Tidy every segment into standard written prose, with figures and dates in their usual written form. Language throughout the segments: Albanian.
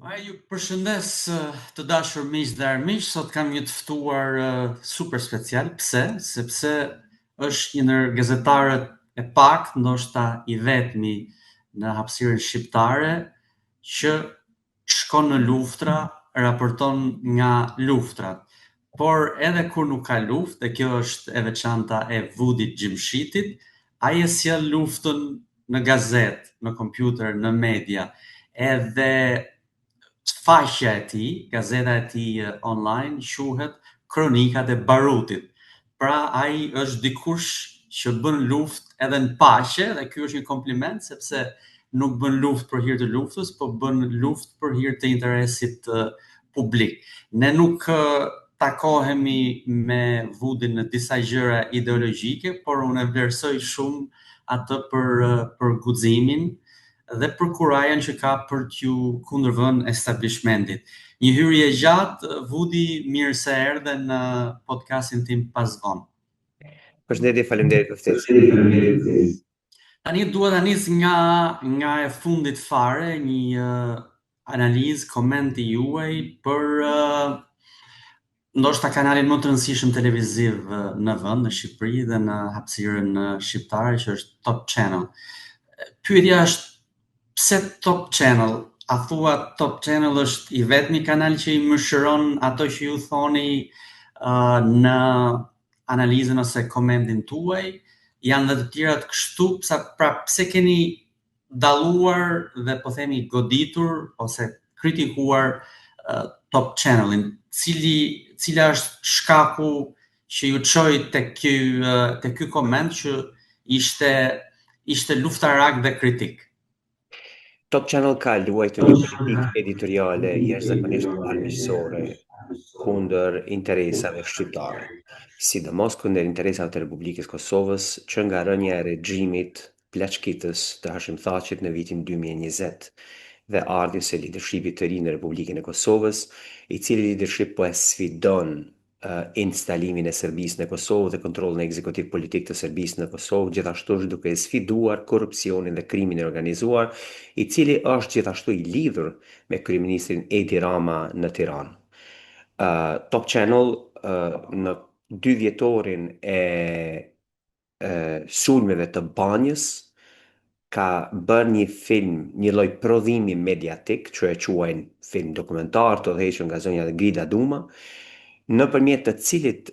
Ai ju përshëndes të dashur miq dhe armiq, sot kam një të ftuar super special. Pse? Sepse është një ndër gazetarët e paktë, ndoshta i vetmi në hapësirën shqiptare që shkon në luftra, raporton nga luftrat. Por edhe kur nuk ka luftë, dhe kjo është e veçanta e Vudi Gjimshitit, ai e sjell luftën në gazetë, në kompjuter, në media, edhe faqja e tij, gazeta e tij online quhet Kronikat e Barutit. Pra ai është dikush që bën luftë edhe në paqe dhe ky është një kompliment sepse nuk bën luftë për hir të luftës, po bën luftë për hir të interesit publik. Ne nuk takohemi me Vudin në disa gjëra ideologjike, por unë e vlerësoj shumë atë për për guximin dhe për kurajën që ka për t'ju kundërvënë establishmentit. Një hyrje e gjatë, Vudi, mirë se erdhe në podcastin tim pas vonë. Përshëndetje, faleminderit për ftesën. Tani dua ta nis nga nga e fundit fare, një analizë, koment i juaj për uh, ndoshta kanalin më të rëndësishëm televiziv në vend, në Shqipëri dhe në hapësirën shqiptare që është Top Channel. Pyetja është pse Top Channel? A thua Top Channel është i vetmi kanal që i mëshiron ato që ju thoni uh, në analizën ose komentin tuaj? Janë dhe të tjerat kështu, pse pra pse keni dalluar dhe po themi goditur ose kritikuar uh, Top Channelin, cili cila është shkaku që ju çoi tek ky tek ky koment që ishte ishte luftarak dhe kritik. Top Channel ka luajtur një politikë editoriale jashtëzakonisht armiqësore kundër interesave shqiptare, sidomos kundër interesave të Republikës Kosovës që nga rënia e regjimit plaçkitës të Hashim Thaçit në vitin 2020 dhe ardhjes së lidershipit të ri në Republikën e Kosovës, i cili lidership po e sfidon instalimin e Serbisë në Kosovë dhe kontrollin ekzekutiv politik të Serbisë në Kosovë, gjithashtu është duke e sfiduar korrupsionin dhe krimin e organizuar, i cili është gjithashtu i lidhur me kryeministrin Edi Rama në Tiranë. Uh, Top Channel uh, në dy vjetorin e sulmeve të Banjës ka bërë një film, një lloj prodhimi mediatik, që e quajnë film dokumentar të udhëhequr nga zonja Grida Duma, nëpërmjet të cilit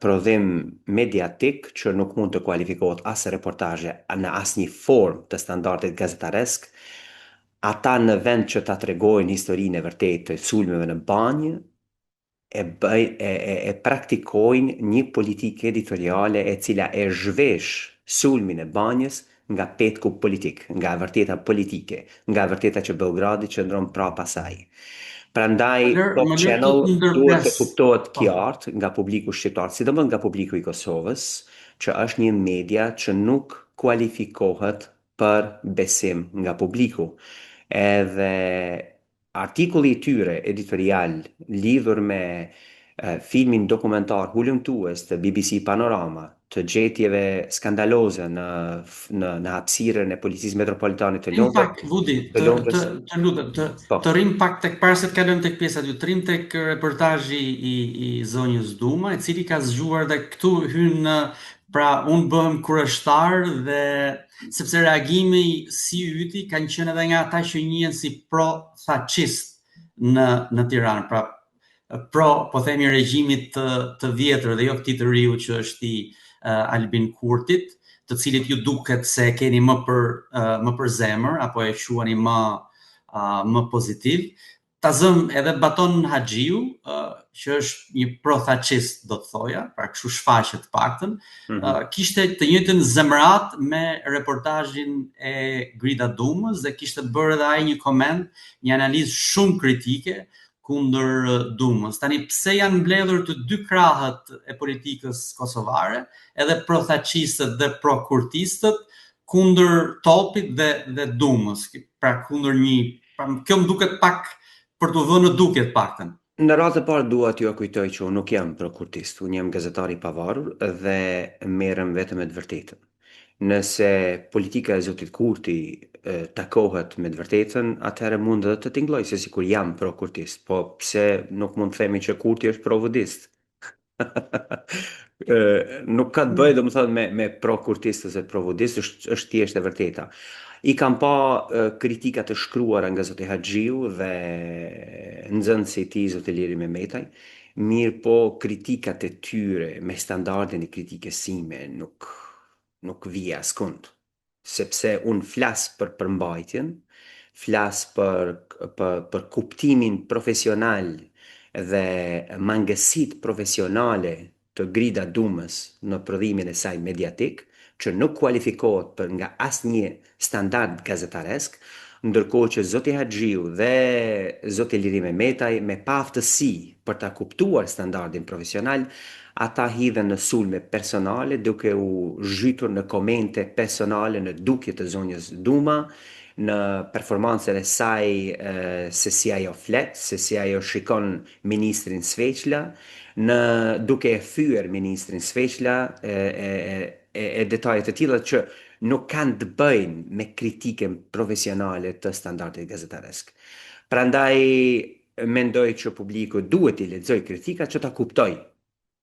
prodhim mediatik që nuk mund të kualifikohet as reportazhe në asnjë formë të standardit gazetaresk, ata në vend që ta tregojnë historinë e vërtetë të sulmeve në Banjë, e bëj e, e, e praktikojnë një politikë editoriale e cila e zhvesh sulmin e Banjës nga petku politik, nga e vërteta politike, nga e vërteta që Beogradi qëndron prapa saj. Prandaj Top Channel duhet të kuptohet po. qartë nga publiku shqiptar, sidomos nga publiku i Kosovës, që është një media që nuk kualifikohet për besim nga publiku. Edhe Artikulli i tyre editorial lidhur me filmin dokumentar hulumtues të bbc Panorama të gjetjeve skandaloze në në në hapësirën e Policisë Metropolitane të Londrës. Pak, Vudi, të, të, të lutem, të, po. të rrim pak tek para se të kalojmë tek pjesa dy, të rrim tek reportazhi i, i zonjës Duma, i cili ka zgjuar dhe këtu hyn në pra unë bëhem kureshtar dhe sepse reagimi si yti kanë qenë edhe nga ata që njihen si pro thaçist në në Tiranë, pra pro po themi regjimit të të vjetër dhe jo këtij të riu që është i uh, Albin Kurtit, të cilit ju duket se e keni më për uh, më për zemër apo e quani më uh, më pozitiv. Ta zëm edhe Baton Haxhiu, që është një pro-thaçist, do të thoja, pra kështu shfaqet të paktën, mm -hmm. kishte të njëjtën zemëratë me reportazhin e Grida Dumës dhe kishte bërë edhe ai një koment, një analizë shumë kritike kundër Dumës. Tani pse janë mbledhur të dy krahët e politikës kosovare, edhe pro-thaçistët dhe pro-kurtistët kundër Topit dhe dhe Dumës, pra kundër një Pra, kjo më duket pak për t'u vënë në dukje të paktën. Në radhë të parë dua t'jua kujtoj që unë nuk jam prokurtist, unë jam gazetar i pavarur dhe merrem vetëm me të vërtetën. Nëse politika e zotit Kurti takohet me të vërtetën, atëherë mund edhe të tingëllojë se sikur jam pro-kurtist, po pse nuk mund të themi që Kurti është pro-vudist? Nuk ka të bëjë domethënë me me pro-kurtist ose pro-vudist, është është thjesht e vërteta. I kam pa kritika të shkruara nga zoti Haxhiu dhe nxënësi i tij zoti Lirim Mehmetaj, mirëpo kritikat e tyre me standardin e kritikës sime nuk nuk vije askund. Sepse unë flas për përmbajtjen, flas për për për kuptimin profesional dhe mangësitë profesionale të Grida Dumës në prodhimin e saj mediatik, që nuk kualifikohet për nga asnjë standard gazetaresk, ndërkohë që zoti Haxhiu dhe zoti Lirim Mehmetaj me paaftësi për ta kuptuar standardin profesional, ata hidhen në sulme personale duke u zhytur në komente personale në dukje të zonjës Duma, në performancën e saj se si ajo flet, se si ajo shikon ministrin Sveçla, në duke e fyer ministrin Sveçla e, e, e, e detaje të tilla që nuk kanë të bëjnë me kritikën profesionale të standardit gazetaresk. Prandaj mendoj që publiku duhet t'i lexojë kritikat që ta kuptojë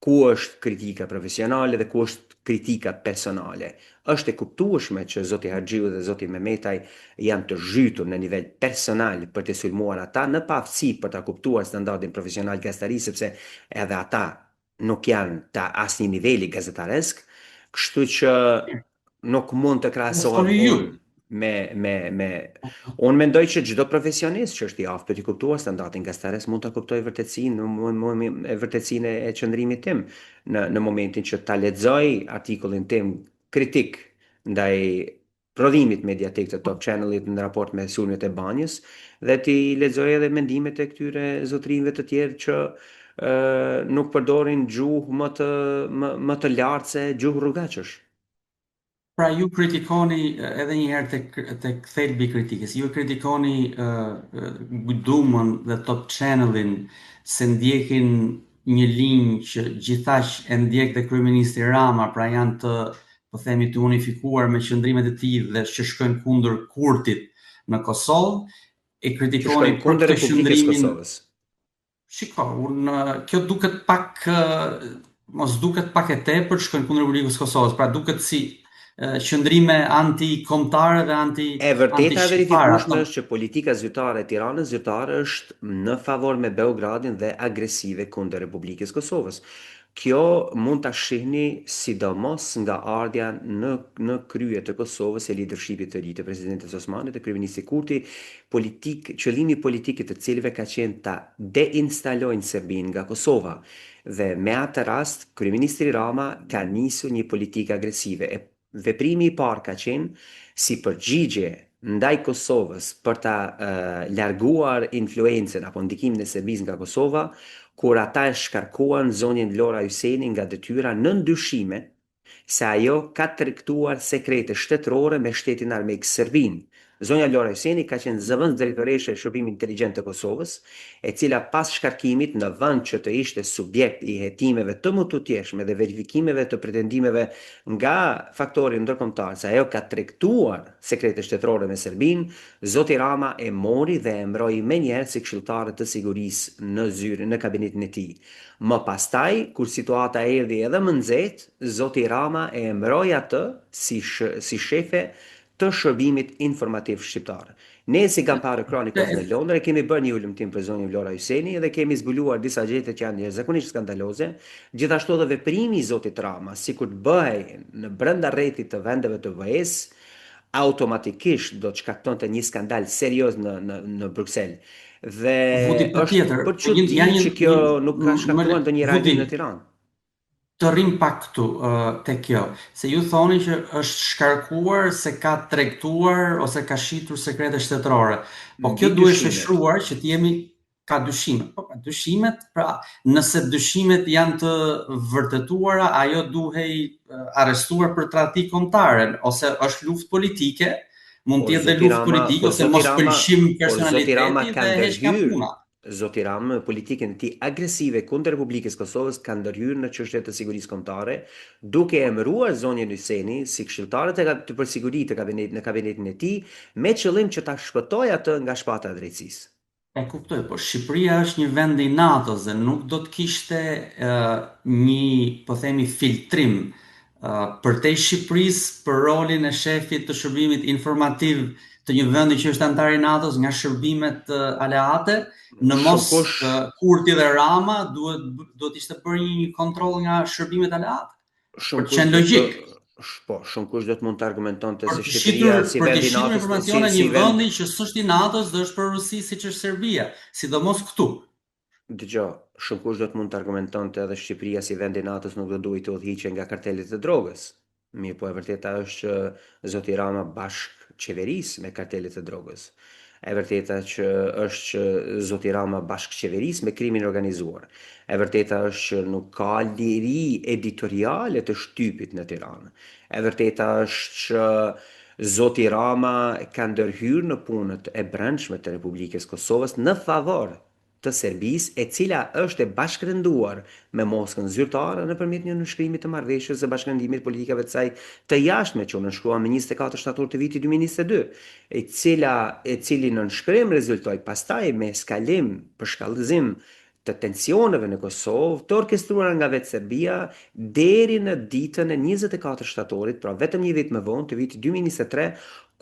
ku është kritika profesionale dhe ku është kritika personale. Është e kuptueshme që zoti Haxhiu dhe zoti Mehmetaj janë të zhytur në nivel personal për të sulmuar ata në paaftësi për ta kuptuar standardin profesional gazetarisë sepse edhe ata nuk janë të asnjë niveli gazetaresk, kështu që nuk mund të krahasohem unë me me me unë mendoj që çdo profesionist që është i aftë për të kuptuar standardin gazetaresk mund ta kuptojë vërtetësinë në e vërtetësinë e qëndrimit tim në në momentin që ta lexoj artikullin tim kritik ndaj prodhimit mediatik të Top Channel-it në raport me sulmet e Banjës dhe t'i lexoj edhe mendimet e këtyre zotërinjve të tjerë që ë nuk përdorin gjuhë më të më, më të lartë se gjuhë rrugaçësh. Pra ju kritikoni edhe një herë tek tek thelbi i kritikës. Ju kritikoni uh, Dumën dhe Top Channelin se ndjekin një linjë që gjithaq e ndjek dhe kryeministri Rama, pra janë të po themi të unifikuar me qëndrimet e tij dhe që shkojnë kundër Kurtit në Kosovë, e kritikoni për këtë qëndrimin Kosovës. Shiko, unë kjo duket pak mos duket pak e tepërt, shkojnë kundër Republikës së Kosovës, pra duket si qëndrime anti-kombëtare dhe anti E vërteta e verifikueshme është që politika zyrtare e Tiranës zyrtare është në favor me Beogradin dhe agresive kundër Republikës së Kosovës. Kjo mund ta shihni sidomos nga ardhja në në krye të Kosovës e lidershipit të ri të Presidentes Osmani dhe kryeministrit Kurti, politikë, qëllimi politik i të cilëve ka qenë ta deinstalojnë Serbinë nga Kosova. Dhe me atë rast kryeministri Rama ka nisur një politikë agresive e Veprimi i parë ka qenë si përgjigje ndaj Kosovës për ta larguar influencën apo ndikimin e Serbisë nga Kosova, kur ata e shkarkuan zonjën Vlora Hyseni nga detyra nën dyshime se ajo ka tregtuar sekrete shtetërore me shtetin armik Serbinë. Zonja Vlora Hyseni ka qenë zëvendësdrejtoreshë e Shërbimit Inteligjent të Kosovës, e cila pas shkarkimit në vend që të ishte subjekt i hetimeve të mëtutjeshme dhe verifikimeve të pretendimeve nga faktori ndërkombëtar se ajo ka tregtuar sekrete shtetërore me Serbinë, zoti Rama e mori dhe e emëroi menjëherë si këshilltare të sigurisë në zyrën në kabinetin e tij. Më pastaj, kur situata erdhi edhe më nxehtë, zoti Rama e emëroi atë si si shefe të Shërbimit Informativ Shqiptar. Ne si Gambaro Chronicles në Londër e kemi bërë një hulumtim për zonjën Vlora Hyseni dhe kemi zbuluar disa gjetje që janë jashtëzakonisht skandaloze, gjithashtu edhe veprimi i zotit Rama, sikur të bëhej në brenda rrethit të vendeve të BE-së, automatikisht do të shkaktonte një skandal serioz në në në Bruksel. Dhe Vuti, është patjetër, për po një, çudi janë një, që kjo një nuk ka më shkaktuar ndonjë Vuti, reagim në Tiranë. Të rrim pak këtu, te kjo, se ju thoni që është shkarkuar se ka tregtuar ose ka shitur sekrete shtetërore. Po Mbi kjo duhej dyshimet. shoqëruar që të jemi ka dyshime. Po pra, dyshimet, pra nëse dyshimet janë të vërtetuara, ajo duhej arrestuar për tradhti kombëtare ose është luftë politike, mund Por të jetë dhe zoti luftë Rama, politike por ose zoti Rama, mospëlqim por zoti Rama personaliteti ka dhe e heq nga ndërhyrë puna. Zoti Rama me politikën e tij agresive kundër Republikës së Kosovës ka ndërhyrë në çështje të sigurisë kombëtare, duke e emëruar zonjën Hyseni si këshilltare të të për siguri të kabinetit në kabinetin e tij, me qëllim që ta shpëtojë atë nga shpata e drejtësisë. E kuptoj, po Shqipëria është një vend i NATO-s dhe nuk do të kishte një, po themi, filtrim përtej Shqipërisë për rolin e shefit të shërbimit informativ të një vendi që është anëtar i NATO-s nga shërbimet aleate, në mos Shumëkush Kurti dhe Rama duhet duhet ishte bërë një kontroll nga shërbimet aleate. Për të shumëkush qenë do të logjik. po, shumëkush do të mund të argumentonte Për se të Shqipëria shitur, si për vend të i shitur NATO-s si informacione si një vend vendi që s'është i NATO-s dhe është për Rusi siç është Serbia, sidomos këtu. Dëgjo, shumëkush do të mund të argumentonte edhe Shqipëria si vend i NATO-s nuk do duhej të udhëhiqej nga kartelet e drogës. Mirëpo e vërteta është që zoti Rama bashkëqeveris me kartelet e drogës. E vërteta që është që zoti Rama bashkëqeveris me krimin e organizuar. E vërteta është që nuk ka liri editoriale të shtypit në Tiranë. E vërteta është që zoti Rama ka ndërhyrë në punët e brendshme të Republikës Kosovës në favor të Serbisë, e cila është e bashkërenduar me Moskën zyrtare nëpërmjet një nënshkrimi të marrëveshjes së bashkërendimit të politikave të saj të jashtme që u nënshkrua më 24 shtator të vitit 2022, e cila e cili nënshkrim rezultoi pastaj me eskalim, përshkallëzim të tensioneve në Kosovë, të orkestruara nga vetë Serbia, deri në ditën e 24 shtatorit, pra vetëm një vit më vonë, të vitit 2023,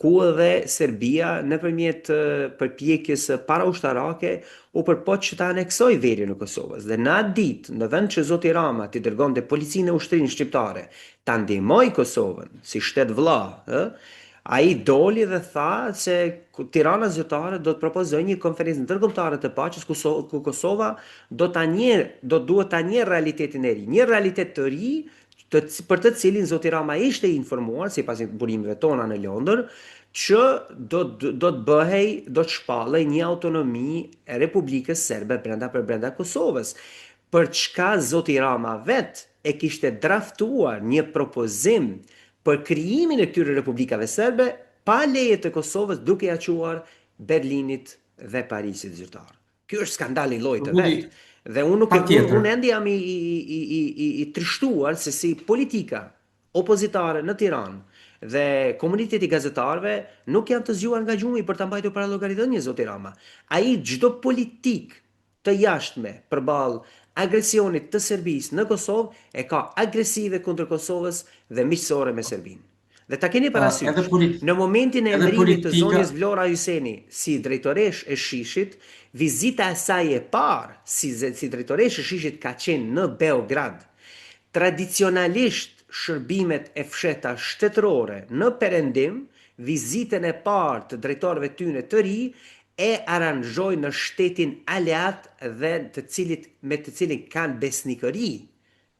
ku edhe Serbia nëpërmjet përpjekjes paraushtarake u përpoq që ta aneksojë veriun e Kosovës. Dhe në atë ditë, në vend që zoti Rama t'i dërgonte policinë e ushtrinë shqiptare ta ndihmojë Kosovën si shtet vëlla, ë, ai doli dhe tha se Tirana zyrtare do të propozojë një konferencë ndërkombëtare të paqes ku, so, ku Kosova do ta njerë, do duhet ta njerë realitetin e ri, një realitet të ri të, për të cilin zoti Rama ishte i informuar sipas burimeve tona në Londër, që do do të bëhej, do të shpallej një autonomi e Republikës Serbe brenda për brenda Kosovës. Për çka zoti Rama vet e kishte draftuar një propozim për krijimin e këtyre republikave serbe pa leje të Kosovës duke ia çuar Berlinit dhe Parisit zyrtar. Ky është skandal i llojit të Rudi, vet. Dhe unë nuk e unë patjetër. unë ende jam i i i i i i trishtuar se si politika opozitare në Tiranë dhe komuniteti i gazetarëve nuk janë të zgjuar nga gjumi për ta mbajtur para llogaridhënies zoti Rama. Ai çdo politikë të jashtme përballë agresionit të Serbisë në Kosovë e ka agresive kundër Kosovës dhe miqësore me Serbinë. Dhe ta keni Edhe parasysh, polit në momentin e edhe emërimit të politika zonjës Vlora Hyseni si drejtoreshë e SHISH-it, vizita e saj e parë si si drejtoreshë e SHISH-it ka qenë në Beograd. Tradicionalisht shërbimet e fshehta shtetërore në Perëndim vizitën e parë të drejtorëve tyre të ri e aranzhojnë në shtetin aleat dhe të cilit me të cilin kanë besnikëri.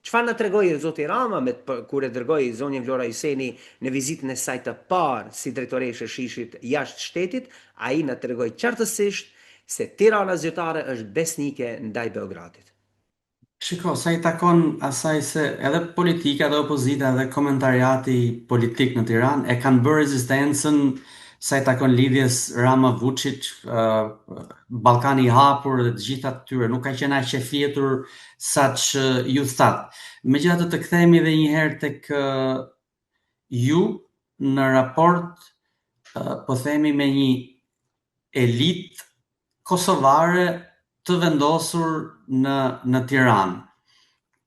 Çfarë na tregoi zoti Rama me kur e dërgoi zonjën Vlora Hyseni në vizitën e saj të parë si drejtoreshë e SHISH-it jashtë shtetit, ai na tregoi qartësisht se Tirana zyrtare është besnike ndaj Beogradit. Shiko, sa i takon asaj se edhe politika dhe opozita dhe komentariati politik në Tiranë e kanë bërë rezistencën sa i takon lidhjes Rama-Vuçiç, Ballkani i hapur dhe të gjitha të tyre, nuk ka qenë aq e fjetur sa që ju thatë. Megjithatë të kthehemi edhe një herë tek ju në raport po themi me një elitë kosovare të vendosur në në Tiranë.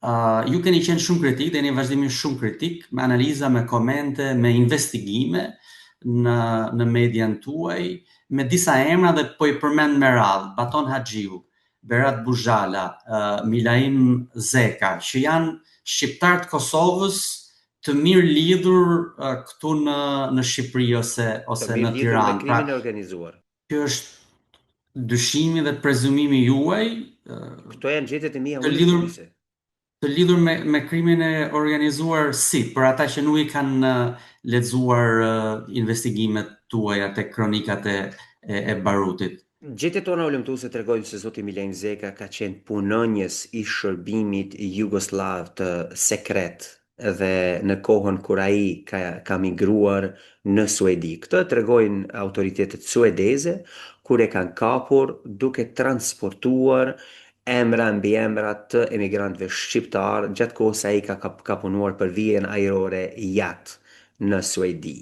Uh, ju keni qenë shumë kritik dhe jeni vazhdimisht shumë kritik me analiza, me komente, me investigime në në median tuaj, me disa emra dhe po i përmend me radhë, Baton Haxhiu, Berat Buzhala, uh, Milaim Zeka, që janë shqiptarë të Kosovës të mirë lidhur uh, këtu në në Shqipëri ose Të ose mirë në lidhur me Tiranë. Pra, krimin e organizuar. kjo është dyshimi dhe prezumimi juaj Këto janë gjetjet e mia të lidhur hulumtuese. të lidhur me me krimin e organizuar si për ata që nuk i kanë lexuar investigimet tuaja tek kronikat e e, e Barutit. Gjetjet tona hulumtuese tregojnë se zoti Milaim Zeka ka qenë punonjës i shërbimit jugosllav të sekret. dhe në kohën kur ai ka ka migruar në Suedi. Këtë e tregojnë autoritetet suedeze kur e kanë kapur duke transportuar emra mbiemra të emigrantëve shqiptarë gjatë kohës sa ai ka ka punuar për vijën ajrore JAT në Suedi.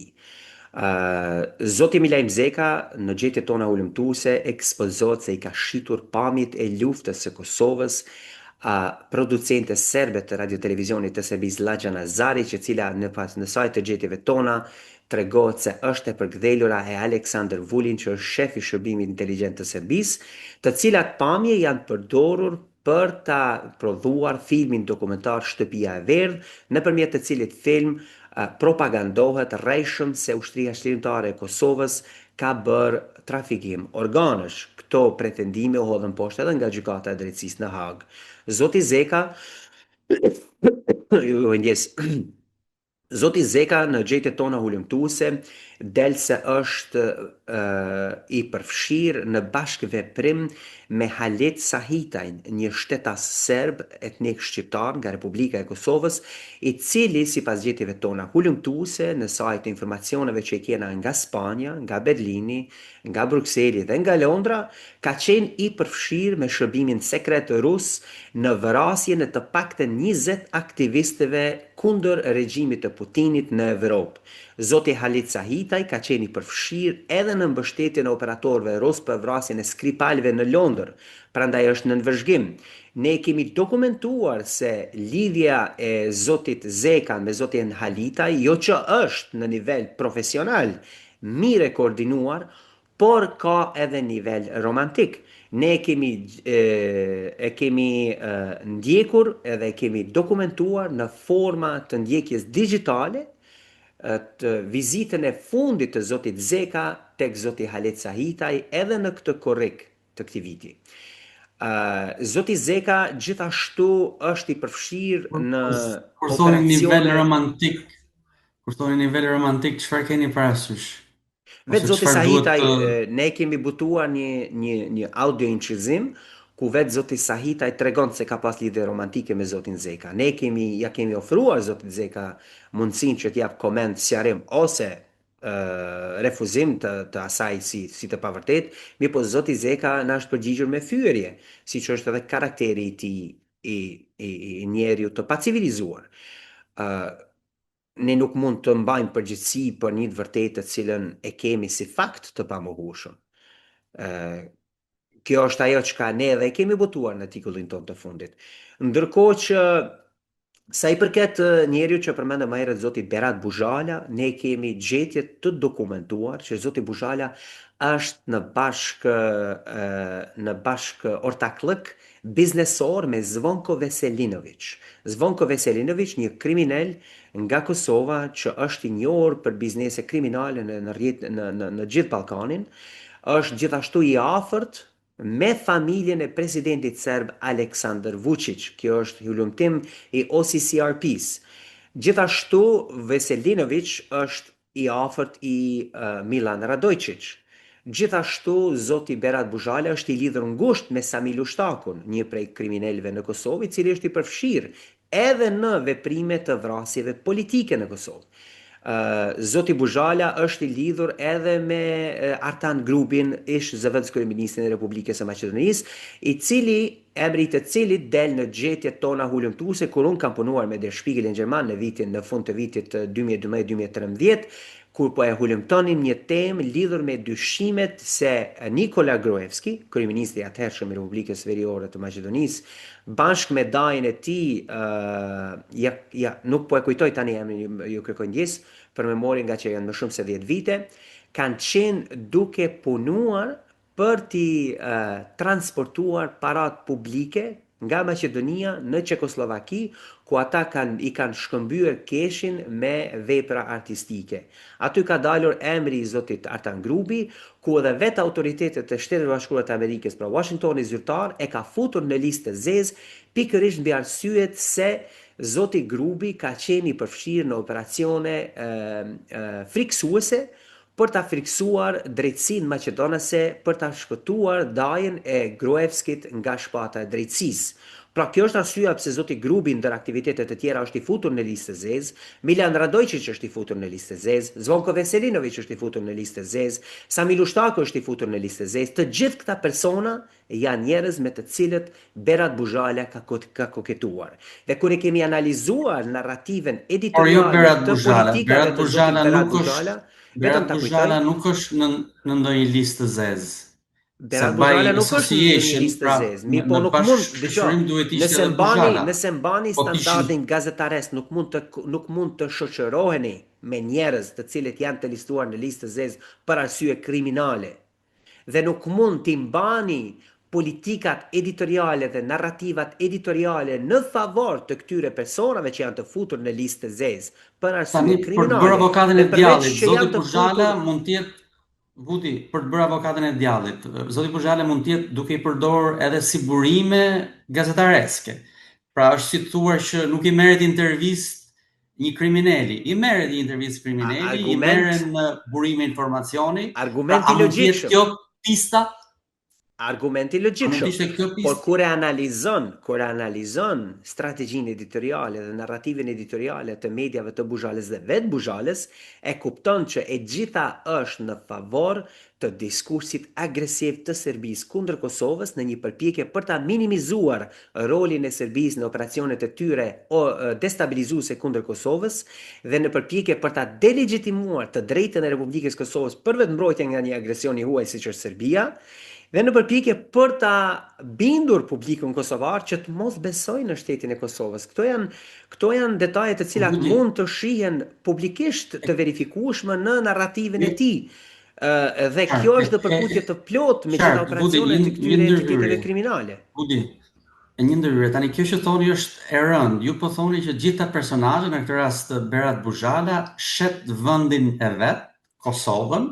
Zoti Milaim Zeka në gjetjet tona hulumtuese ekspozohet se i ka shitur pamjet e luftës së Kosovës producentes serbe të Radiotelevizionit të Serbisë Sllagjana Zariq e cila në pas në sajë të gjetjeve tona tregohet se është e përkëdhelura e Aleksandër Vulin që është shef i shërbimit inteligjent të Serbisë, të cilat pamje janë përdorur për ta prodhuar filmin dokumentar Shtëpia e Verdhë, nëpërmjet të cilit film propagandohet rrejshëm se Ushtria Çlirimtare e Kosovës ka bërë trafikim organesh. Këto pretendime u hodhën poshtë edhe nga Gjykata e Drejtësisë në Hagë. Zoti Zeka, ju ndjesë, Zoti Zeka në gjetjet tona hulumtuese del se është i përfshirë në bashkëveprim me Halit Sahitajn, një shtetas serb etnik shqiptar nga Republika e Kosovës, i cili sipas gjetjeve tona hulumtuese në sajë të informacioneve që i kena nga Spanja, nga Berlini, nga Brukseli dhe nga Londra, ka qenë i përfshirë me shërbimin sekret rus në vrasjen e të paktën 20 aktivistëve kundër regjimit të Putinit në Evropë. Zoti Halit Sahitaj ka qenë i përfshirë edhe në mbështetjen e operatorëve rusë për vrasjen e Skripalëve në Londër, prandaj është nën vëzhgim. Ne kemi dokumentuar se lidhja e zotit Zeka me zotin Halitaj jo që është në nivel profesional, mirë e koordinuar, por ka edhe nivel romantik. Ne e kemi e kemi ndjekur edhe e kemi dokumentuar në forma të ndjekjes digjitale të vizitën e fundit të zotit Zeka tek zoti Halit Sahitaj edhe në këtë korrik të këtij viti. Zoti Zeka gjithashtu është i përfshirë në Kur thoni nivel romantik, kur thoni nivel romantik, çfarë keni parasysh? Vetë zoti Sahitaj, të... ne kemi botuar një, një, një audio incizim, ku vetë zoti Sahitaj tregon se ka pas lidhje romantike me zotin Zeka. Ne kemi, ja kemi ofruar zotit Zeka mundësinë që të japë koment, sqarim ose refuzim të, të asaj si, si të pavërtetë, mirëpo zoti Zeka na është përgjigjur me fyerje, siç është edhe karakteri i tij i, i, i njeriut të pacivilizuar. Uh, ne nuk mund të mbajmë përgjegjësi për një të vërtetë të cilën e kemi si fakt të pamohueshëm. Ë kjo është ajo çka ne edhe e kemi botuar në artikullin tonë të fundit. Ndërkohë që sa i përket njeriut që përmendëm më herët zoti Berat Buzhala, ne kemi gjetje të dokumentuar që zoti Buzhala është në bashkë në bashkë ortakllëk biznesor me Zvonko Veselinoviç. Zvonko Veselinoviç, një kriminel nga Kosova që është i njohur për biznese kriminale në në rrjet në në në gjithë Ballkanin, është gjithashtu i afërt me familjen e presidentit serb Aleksandër Vuçiq. Kjo është hulumtim i OCCRP-së. Gjithashtu Veselinoviç është i afërt i Milan Radoiçiq. Gjithashtu, zoti Berat Buzhala është i lidhur ngushtë me Sami Lushtakun, një prej kriminelëve në Kosovë, i cili është i përfshirë edhe në veprime të vrasjeve politike në Kosovë. Zoti Buzhala është i lidhur edhe me Artan Grubin, ish zëvendëskryeministrin e Republikës së Maqedonisë, i cili emri i të cilit del në gjetjet tona hulumtuese kur unë kam punuar me Der Spiegelin gjerman në vitin në fund të vitit 2012-2013, kur po e hulumtonim një temë lidhur me dyshimet se Nikola Gruevski, kryeministri i atëhershëm i Republikës Veriore të Maqedonisë, bashkë me dajën e tij, uh, ja, ja, nuk po e kujtoj tani emrin, ju, ju kërkoj ndjesë për memorien ngaqë janë më shumë se 10 vite, kanë qenë duke punuar për t'i transportuar paratë publike nga Maqedonia në Çekosllovaki, ku ata kanë i kanë shkëmbyer keshin me vepra artistike. Aty ka dalur emri i zotit Artan Grubi, ku edhe vetë autoritetet e Shteteve të Bashkuara të Amerikës, pra Washingtoni zyrtar, e ka futur në listë të zezë pikërisht mbi arsyet se zoti Grubi ka qenë i përfshirë në operacione frikësuese për ta frikësuar drejtësinë maqedonase për ta shpëtuar dajën e Gruevskit nga shpata e drejtësisë. Pra kjo është arsyeja pse zoti Grubi ndër aktivitete të tjera është i futur në listë të zezë, Milan Radoiçiq është i futur në listë të zezë, Zvonko Veselinoviq është i futur në listë të zezë, Sami Lushtaku është i futur në listë të zezë, të gjithë këta persona janë njerëz me të cilët Berat Buzhala ka ka koketuar. Dhe kur e kemi analizuar narrativën Por jo editoriale Berat të Buzhala, politikave Berat të zotit Buzhala Berat nuk është Buzhala, vetëm Berat ta kujtoj, Buzhala nuk është në në ndonjë listë të zezë. Se Berat by Buzhala nuk është në një association, listë të pra zezë, në, mirëpo në nuk mund, dëgjo, bashkëshoqërim duhet ishte nëse edhe mbani, Buzhala. nëse mbani Po të ishin standardin gazetaresk, nuk mund të nuk mund të shoqëroheni me njerëz të cilët janë të listuar në listë të zezë për arsye kriminale. Dhe nuk mund t'i mbani politikat editoriale dhe narrativat editoriale në favor të këtyre personave që janë të futur në listë të zezë për tani arsye për të bërë kriminale avokatin dhe e përveç djallit, që zoti janë të Buzhala futur mund të jetë Budi, për të bërë avokatin e djallit, zoti Buzhala mund të jetë duke i përdorur edhe si burime gazetareske. Pra është si të thuash që nuk i merret intervistë një krimineli. I merret një intervistë krimineli, i argument merren burime informacioni. Pra argument a i mund të jetë logjikshëm. kjo pista? Argument i A mund të logjikshëm, ishte kjo por pistë? kur e analizon, kur e analizon strategjinë editoriale dhe narrativën editoriale të mediave të Buzhalës dhe vetë Buzhalës, e kupton që e gjitha është në favor të diskursit agresiv të Serbisë kundër Kosovës në një përpjekje për ta minimizuar rolin e Serbisë në operacionet e tyre destabilizuese kundër Kosovës dhe në përpjekje për ta delegjitimuar të drejtën e Republikës së Kosovës për vetëmbrojtje nga një agresion i huaj siç është Serbia dhe në përpjekje për ta bindur publikun kosovar që të mos besojë në shtetin e Kosovës. Këto janë këto janë detaje të cilat Budi, mund të shihen publikisht të verifikueshme në narrativën e tij. Dhe kjo qartë, është në përputhje të plotë me gjitha qartë, Budi, një operacionet e një këtyre entiteteve ndërhyrje. kriminale. Budi, e një ndërhyrje. Tani kjo që thoni është e rëndë. Ju po thoni që gjithë këta personazhe, në këtë rast Berat Buzhala, shet vendin e vet, Kosovën,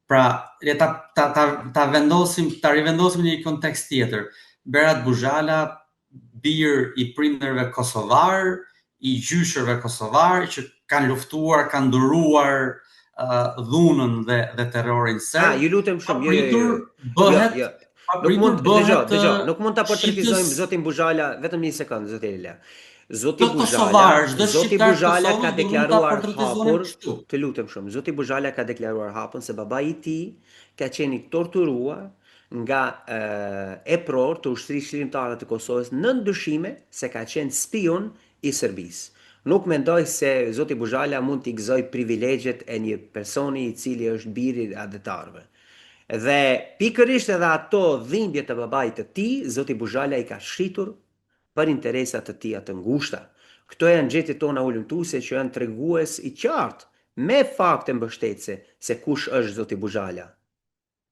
pra le ta ta ta, ta vendosim, ta rivendosim në një kontekst tjetër. Berat Buzhala, bir i prindërve kosovar, i gjyshërve kosovar që kanë luftuar, kanë duruar uh, dhunën dhe dhe terrorin Ah, serb, ju lutem shumë, jo, jo, jo, papritur jo. Jo, bëhet jo. Nuk papritur mund, dëgjo, bëhet dëgjo, nuk mund ta portretizojmë shitës zotin Buzhala, vetëm një sekond, zoti Lela. Zoti të Buzhala, kosovarë, çdo zoti shqiptar të Buzhala ka Kosovës do mund ta deklaruar portretizonin hapur, kështu. të lutem shumë, zoti Buzhala ka deklaruar hapur se babai i tij ka qenë i torturuar nga e, epror të Ushtrisë Çlirimtare të Kosovës nën dyshime se ka qenë spiun i Serbisë. Nuk mendoj se zoti Buzhala mund t'i gëzojë privilegjet e një personi i cili është biri i atdhetarëve. Dhe pikërisht edhe ato dhimbje të babait të tij, zoti Buzhala i ka shitur për interesa të tija të ngushta. Këto janë gjetjet tona hulumtuese që janë tregues i qartë me fakte mbështetëse se kush është zoti Buzhala.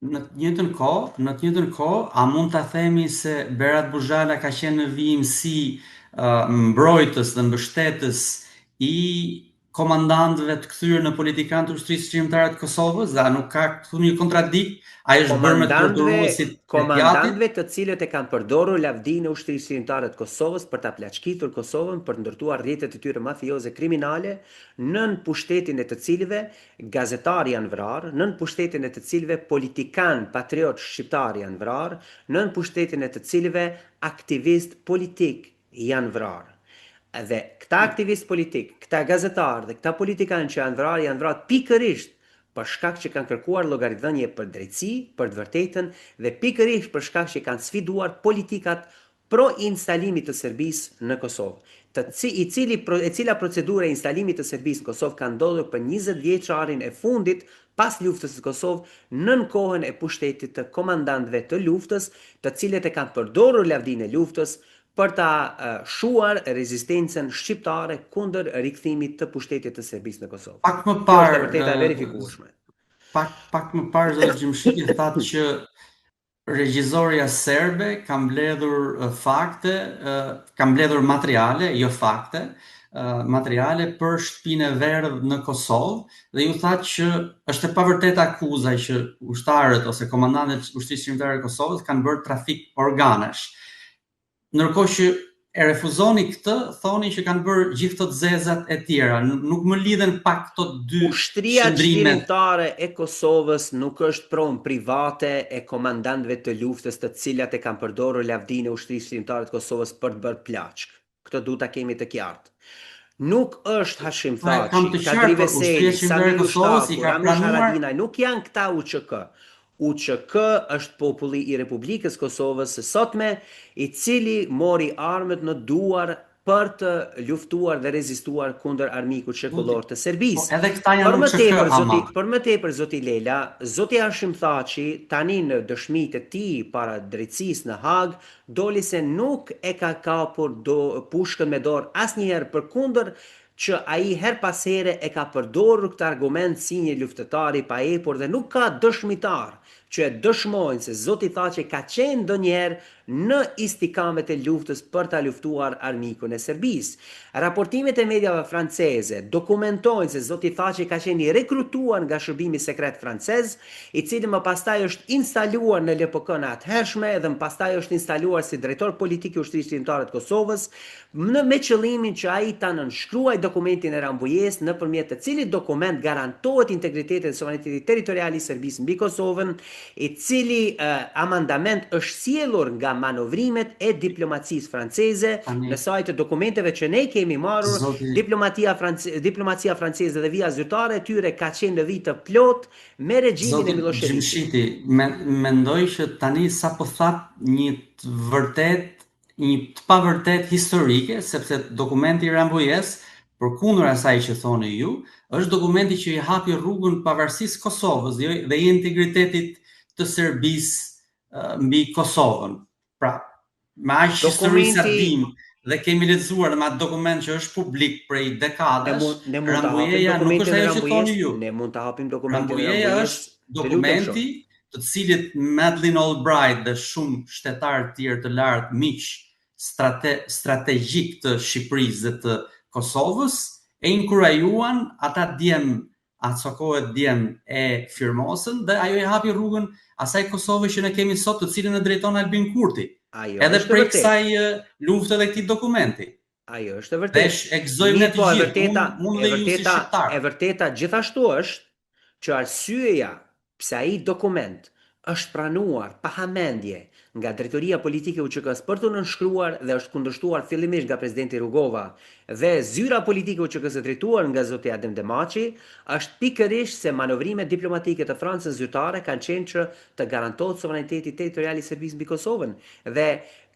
Në të njëjtën kohë, në të njëjtën kohë, a mund ta themi se Berat Buzhala ka qenë në vijimësi uh, mbrojtës dhe mbështetës i komandantëve të kthyer në politikanë të Ushtrisë Çlirimtare të Kosovës, dhe a nuk ka këtu një kontradikt? Ai është bërë me Komandantëve, torturuesit e djatit? komandantëve të cilët e kanë përdorur lavdinë e Ushtrisë Çlirimtare të Kosovës për ta plaçkitur Kosovën, për të ndërtuar rrjetet e tyre mafioze kriminale, nën pushtetin e të cilëve gazetarë janë vrarë, nën pushtetin e të cilëve politikanë patriotë shqiptarë janë vrarë, nën pushtetin e të cilëve aktivistë politikë janë vrarë. Dhe këta aktivistë politikë, këta gazetarë dhe këta politikanë që janë vrarë, janë vrarë pikërisht për shkak që kanë kërkuar llogaridhënie për drejtësi, për të vërtetën dhe pikërisht për shkak që kanë sfiduar politikat pro instalimit të Serbisë në Kosovë, të ci, i cili e cila procedurë e instalimit të Serbisë në Kosovë ka ndodhur për 20 vjeçarin e fundit pas luftës në Kosovë nën kohën e pushtetit të komandantëve të luftës, të cilët e kanë përdorur lavdinë e luftës për ta shuar rezistencën shqiptare kundër rikthimit të pushtetit të Serbisë në Kosovë. Pak më Kjo është e parë, vërteta e verifikueshme. pak pak më parë zoti Gjimshiti thatë që Regjizorja serbe ka mbledhur fakte, ka mbledhur materiale, jo fakte, materiale për shtëpinë e verdhë në Kosovë dhe ju thatë që është e pavërtetë akuza që ushtarët ose komandantët e Ushtrisë Çlirimtare të Kosovës kanë bërë trafik organesh. Ndërkohë që e refuzoni këtë, thoni që kanë bërë gjithë këto të zezat e tjera. Nuk më lidhen pak këto dy Ushtria qëndrimet. Çlirimtare e Kosovës nuk është pronë private e komandantëve të luftës të cilat e kanë përdorur lavdinë e Ushtrisë Çlirimtare të Kosovës për të bërë plaçkë. Këtë duhet ta kemi të qartë. Nuk është Hashim Po e kam Thaçi, të Kadri qartë, por Ushtria Veseli, Çlirimtare Sami e Kosovës i Lushtaku, ka Ramush pranuar Haradinaj, nuk janë këta UÇK. UÇK është populli i Republikës Kosovës së sotme, i cili mori armët në duar për të luftuar dhe rezistuar kundër armikut Zoti, shekullor të po Serbisë. edhe këta Për janë më UÇK tepër, zoti, ama. për më tepër, zoti Lela, zoti Hashim Thaçi tani në dëshmitë e tij para drejtësisë në Hagë, doli se nuk e ka kapur do, pushkën me dorë asnjëherë përkundër që ai herë pas here e ka përdorur këtë argument si një luftëtar i paepur dhe nuk ka dëshmitar që e dëshmojnë se zoti Thaçi ka qenë ndonjëherë në istikamet e luftës për ta luftuar armikun e Serbisë. Raportimet e mediave franceze dokumentojnë se zoti Thaçi ka qenë i rekrutuar nga shërbimi sekret francez, i cili më pastaj është instaluar në LPK-në e atëhershme dhe më pastaj është instaluar si drejtor politik i Ushtrisë Çlirimtare të Kosovës, në me qëllimin që ai ta nënshkruajë dokumentin e Rambujesë nëpërmjet të cilit dokument garantohet integriteti dhe sovraniteti territorial i Serbisë mbi Kosovën, i cili amandament është sjellur nga manovrimet e diplomacisë franceze Tani, në sajë të dokumenteve që ne kemi marrur, zoti diplomatia france, diplomacia franceze dhe vija zyrtare e tyre ka qenë në vijë të plotë me regjimin e Zoti Millosheviqit. Gjimshiti, me, mendoj që tani sapo thatë një të vërtetë një të pavërtetë historike, sepse dokumenti i Rambujesë, përkundër asaj që thoni ju, është dokumenti që i hapi rrugën pavarësisë së Kosovës dhe, jo, dhe integritetit të Serbisë mbi Kosovën. Pra, me aq histori sa Dokumenti dim dhe kemi lexuar me atë dokument që është publik prej ne dekadash, mund ne mund ta hapim Rambujeja nuk dokumentin është e ajo që thoni Rambujesë, ju. ne mund ta hapim dokumentin e Rambujeja Rambujesë, është të lutem shumë. dokumenti të cilit Madeleine Albright dhe shumë shtetarë të tjerë të lartë miq strate, strategjik të Shqipërisë dhe të Kosovës e inkurajuan ata djem asokohe djem e firmosën dhe ajo i hapi rrugën asaj Kosove që ne kemi sot, të cilën e drejton Albin Kurti. Ajo Edhe është e prej vërtetë. kësaj lufte dhe këtij dokumenti. Ajo është e Dhe vërtetë. e gëzojmë ne Mirë të po, e gjithë, vërteta, unë, unë e dhe ju si vërteta, e shqiptar. vërteta gjithashtu është që arsyeja pse ai dokument është pranuar pa hamendje nga drejtoria politike e UÇK-s për t'u nënshkruar dhe është kundërshtuar fillimisht nga presidenti Rugova dhe zyra politike e UÇK-s e drejtuar nga zoti Adem Demaçi, është pikërisht se manovrimet diplomatike të Francës zyrtare kanë qenë që të garantohet sovraniteti territorial i Serbisë mbi Kosovën dhe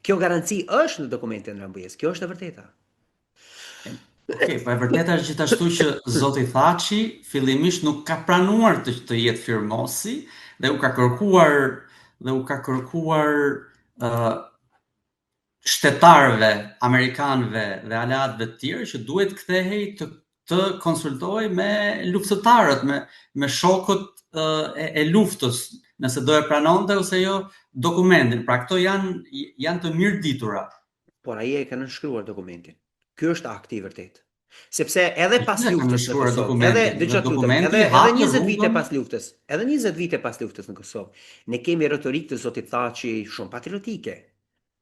kjo garanci është në dokumentin e Rambujesë. Kjo është e vërteta. Okej, po e vërteta është gjithashtu që zoti Thaçi fillimisht nuk ka pranuar të, të jetë firmosi dhe u ka kërkuar dhe u ka kërkuar uh, shtetarëve, amerikanëve dhe aleatëve të tjerë që duhet kthehej të të konsultohej me luftëtarët, me me shokët uh, e, e luftës, nëse do e pranonte ose jo dokumentin. Pra këto janë janë të mirë ditura. Por ai e ka nënshkruar dokumentin. Ky është akti i vërtetë. Sepse edhe E pas cila ka luftës në nënshkruar Kosovë, edhe dokumentin? Dhe dëgjoj të lutem, dokumenti edhe edhe hapi 20 vite rrugën pas luftës, edhe 20 vite pas luftës në Kosovë, ne kemi retorikë të zotit Thaçi shumë patriotike.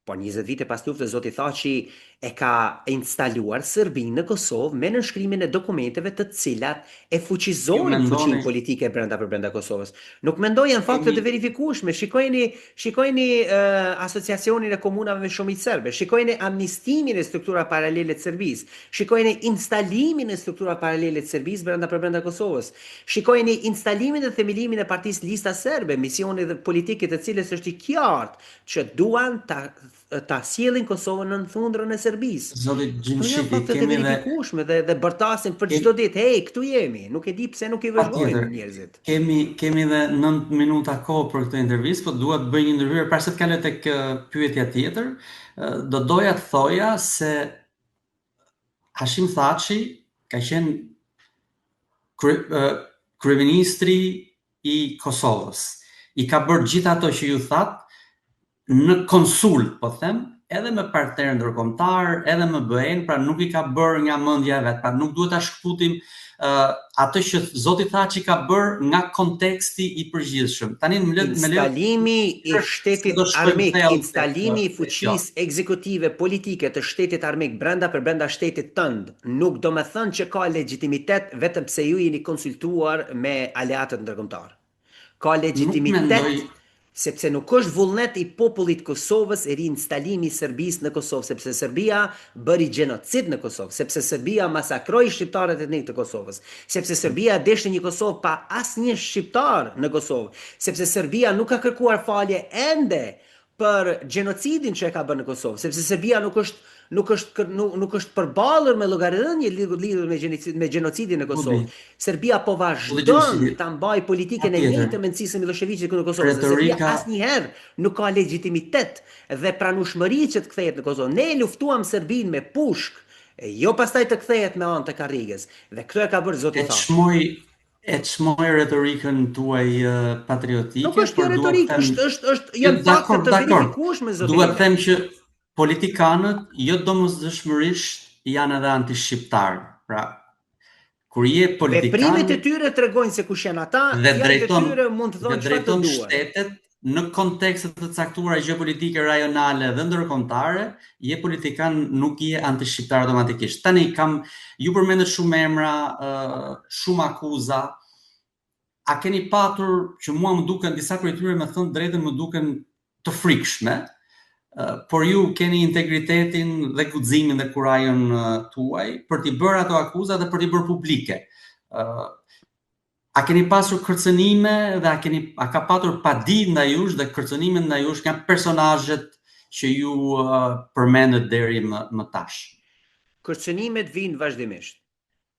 Por 20 vite pas luftës zoti Thaçi e ka instaluar Serbinë në Kosovë me nënshkrimin e dokumenteve të cilat e ju fuqizojnë fuqinë mendoni politike brenda për brenda Kosovës. Nuk mendoj janë fakte kemi të verifikueshme. Shikojeni, shikojeni uh, asociacionin e komunave me shumicë serbe, shikojeni amnistimin e strukturave paralele të Serbisë, shikojeni instalimin e strukturave paralele të Serbisë brenda për brenda Kosovës, shikojeni instalimin dhe themelimin e partisë Lista Serbe, misioni dhe politik i të cilës është i qartë që duan ta ta sjellin Kosovën nën thundrën e Serbisë. Zoti Këto janë Gjimshiti, fakte të kemi dhe verifikueshme dhe dhe bërtasin për kemi çdo ditë, hey, këtu jemi. Nuk e di pse nuk i vëzhgojnë patjetër. njerëzit. Kemi kemi edhe 9 minuta kohë për këtë intervistë, po dua të bëj një ndërhyrje para se të kaloj tek pyetja tjetër. Do doja të thoja se Hashim Thaçi ka qenë krye, kryeministri i Kosovës. I ka bërë gjithë ato që ju thatë në konsult, po them, edhe me partnerë ndërkombëtarë, edhe me BE-në, pra nuk i ka bërë nga mendja e vet, pra nuk duhet ta shkëputim uh, atë që zoti Thaçi ka bërë nga konteksti i përgjithshëm. Tani më lë më Instalimi i shtetit armik, instalimi i fuqisë ekzekutive politike të shtetit armik brenda për brenda shtetit tënd, nuk domethënë që ka legjitimitet vetëm pse ju jeni konsultuar me aleatët ndërkombëtarë. Ka legjitimitet sepse nuk është vullnet i popullit të Kosovës riinstalimi i Serbisë në Kosovë, sepse Serbia bëri gjenocid në Kosovë, sepse Serbia masakroi shqiptarët etnikë të Kosovës, sepse Serbia deshte një Kosovë pa asnjë shqiptar në Kosovë, sepse Serbia nuk ka kërkuar falje ende për gjenocidin që e ka bërë në Kosovë, sepse Serbia nuk është nuk është nuk, nuk është përballur me llogaridhënie lidhur lidhur me gjenocid me gjenocidin në Kosovë. Serbia po vazhdon ta mbajë politikën e njëjtë të mendësisë së Millosheviqit këtu në Kosovë. Dhe Serbia asnjëherë nuk ka legjitimitet dhe pranueshmëri që të kthehet në Kosovë. Ne e luftuam Serbinë me pushkë, e jo pastaj të kthehet me anë të karriges. Dhe këtë e ka bërë zoti Thaçi. E çmoj retorikën tuaj patriotike, Nuk është kjo retorikë, është është është janë fakte të verifikueshme zoti. Dua të them që politikanët jo domosdoshmërisht janë edhe antishqiptarë. Pra, kur je politikan, veprimet e tyre tregojnë se kush janë ata, dhe drejton, e tyre mund të thonë çfarë të duan. Shtetet në kontekste të caktuara gjeopolitike rajonale dhe ndërkombëtare, je politikan nuk je antishqiptar automatikisht. Tani kam ju përmendët shumë emra, shumë akuza. A keni patur që mua më duken disa prej tyre me thënë të drejtën më duken të frikshme, por ju keni integritetin dhe guximin dhe kurajon tuaj për t'i bërë ato akuza dhe për t'i bërë publike. A keni pasur kërcënime dhe a keni a ka patur padi ndaj jush dhe kërcënime ndaj jush nga personazhet që ju uh, përmendët deri më, më tash? Kërcënimet vijnë vazhdimisht.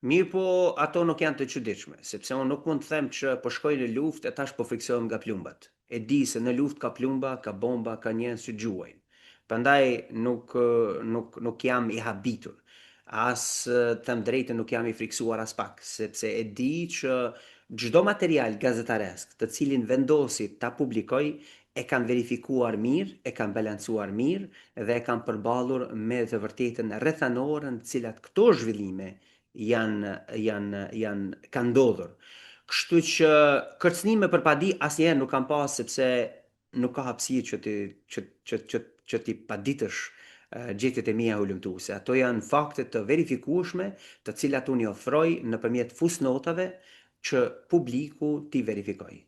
Mirëpo ato nuk janë të çuditshme, sepse unë nuk mund të them që po shkoj në luftë e tash po frikësohem nga plumbat. E di se në luftë ka plumba, ka bomba, ka njerëz që gjuajnë. Prandaj nuk nuk nuk jam i habitur. As të them drejtën nuk jam i frikësuar aspak, sepse e di që çdo material gazetaresk të cilin vendosi ta publikoj e kam verifikuar mirë, e kam balancuar mirë dhe e kam përballur me të vërtetën rrethanore në të cilat këto zhvillime janë janë janë kanë ndodhur. Kështu që kërcënime për padi asnjëherë nuk kam pas sepse nuk ka hapësirë që ti që që që që t'i paditësh gjetjet e mia hulumtuese. Ato janë fakte të verifikueshme, të cilat unë i ofroj nëpërmjet fusnotave që publiku t'i verifikojë.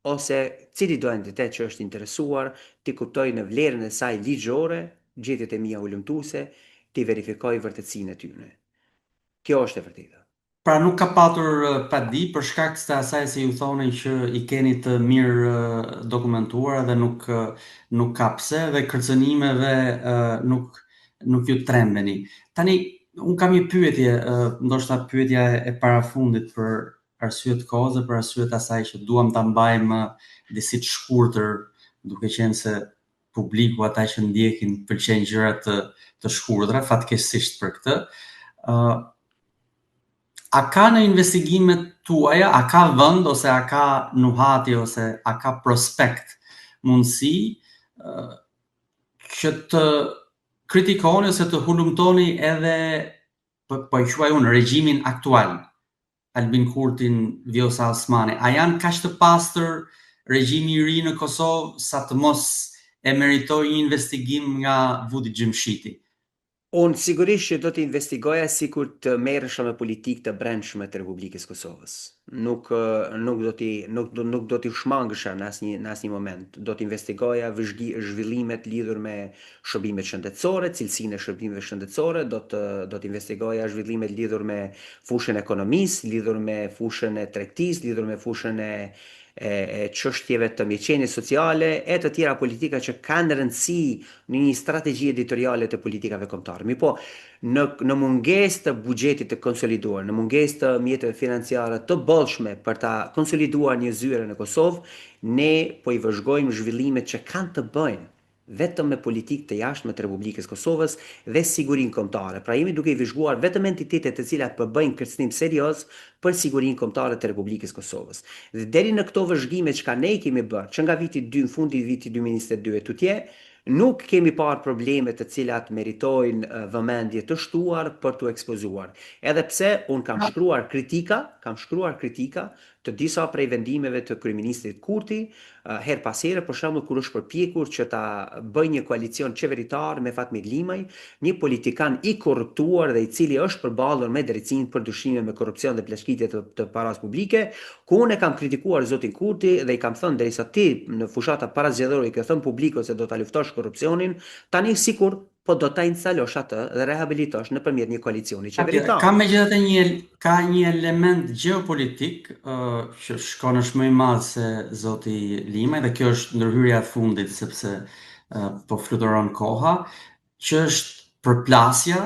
Ose cilido entitet që është interesuar t'i kuptojë në vlerën e saj ligjore gjetjet e mia hulumtuese, t'i verifikojë vërtetësinë e tyre. Kjo është e vërteta. Pra nuk ka patur padi për shkak të asaj se ju thoni që i keni të mirë dokumentuara dhe nuk nuk ka pse dhe kërcënimeve nuk nuk ju trembeni. Tani unë kam një pyetje, ndoshta pyetja e parafundit për arsye të kohës dhe për arsye të asaj që duam ta mbajmë disi të shkurtër, duke qenë se publiku, ata që ndjekin, pëlqejnë gjëra të të shkurtra, fatkeqësisht për këtë. Ë uh, A ka në investigimet tuaja, a ka vend ose a ka nuhatje ose a ka prospekt mundësi uh, që të kritikoni ose të hulumtoni edhe po, po e quaj unë regjimin aktual Albin Kurtin, Vjosa Osmani, a janë kaq të pastër regjimi i ri në Kosovë sa të mos e meritojë një investigim nga Vudi Xhemshiti? Unë sigurisht që do të investigoja sikur të merresha me politikë të brendshme të Republikës së Kosovës. Nuk nuk do t'i nuk nuk do t'i shmangesha në asnjë në asnjë moment. Do të investigoja vëzhgi zhvillimet lidhur me shërbimet shëndetësore, cilësinë e shërbimeve shëndetësore, do të do të investigoja zhvillimet lidhur me fushën e ekonomisë, lidhur me fushën e tregtisë, lidhur me fushën e e, e çështjeve të mirëqenies sociale e të tjera politika që kanë rëndësi në një strategji editoriale të politikave kombëtare. Mirëpo, në në mungesë të buxhetit të konsoliduar, në mungesë të mjeteve financiare të bollshme për ta konsoliduar një zyre në Kosovë, ne po i vëzhgojmë zhvillimet që kanë të bëjnë vetëm me politikë të jashtme të Republikës së Kosovës dhe sigurinë kombëtare. Pra jemi duke i vëzhguar vetëm entitetet të cilat përbëjnë kërcënim serioz për sigurinë kombëtare të Republikës së Kosovës. Dhe deri në këto vëzhgime çka ne i kemi bërë që nga viti dy, fundi i vitit 2022 e tutje, Nuk kemi parë probleme të cilat meritojnë vëmendje të shtuar për t'u ekspozuar. Edhe pse unë kam shkruar kritika, kam shkruar kritika të disa prej vendimeve të kryeministrit Kurti, herë pas here, për shembull kur është përpjekur që ta bëjë një koalicion qeveritar me Fatmir Limaj, një politikan i korruptuar dhe i cili është përballur me drejtësinë për dyshime me korrupsion dhe plaçkitje të, të parasë publike, ku unë e kam kritikuar zotin Kurti dhe i kam thënë derisa ti në fushata parazgjedhore i ke thënë publikut se do ta luftosh korrupsionin, tani sikur po do ta instalosh atë dhe rehabilitosh nëpërmjet një koalicioni qeveritar. Ka megjithatë një ka një element gjeopolitik uh, që shkon është më i madh se zoti Limaj dhe kjo është ndërhyrja e fundit sepse uh, po fluturon koha, që është përplasja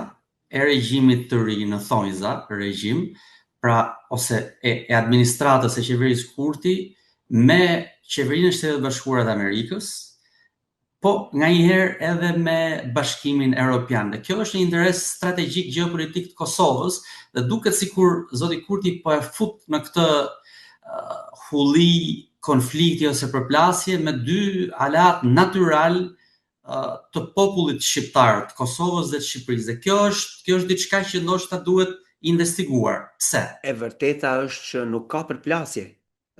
e regjimit të ri në thonjza, regjim, pra ose e, e administratës e qeverisë Kurti me qeverinë e Shteteve të Bashkuara të Amerikës, po nganjëherë edhe me Bashkimin Europian. Dhe kjo është një interes strategjik gjeopolitik të Kosovës dhe duket sikur zoti Kurti po e fut në këtë uh, hulli konflikti ose përplasje me dy aleatë natyral uh, të popullit shqiptar, të Kosovës dhe të Shqipërisë. Dhe kjo është kjo është diçka që ndoshta duhet investiguar. Pse? E vërteta është që nuk ka përplasje.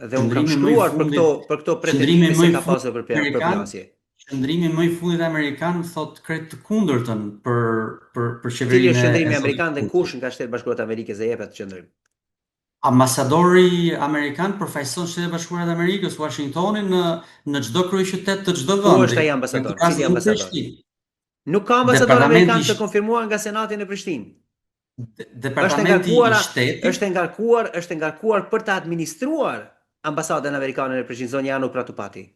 Dhe unë kam shkruar për këto për këto pretendime se ka pasur përplasje. Qëndrimi më i fundit amerikan thotë krejt të kundërtën për për për qeverinë. Cili është qëndrimi amerikan dhe kush nga Shtetet e Bashkuara të Amerikës e jep atë qëndrim? Ambasadori amerikan përfaqëson Shtetet e Bashkuara të Amerikës, Washingtonin në në çdo kryeqytet të çdo vendi. Ku është ai ambasador? Cili ambasador? Nuk ka ambasador amerikan të konfirmuar nga Senati në Prishtinë. Departamenti i Shtetit është e ngarkuar, është e ngarkuar për të administruar ambasadën amerikane në Prishtinë, zonja Anu Pratupati.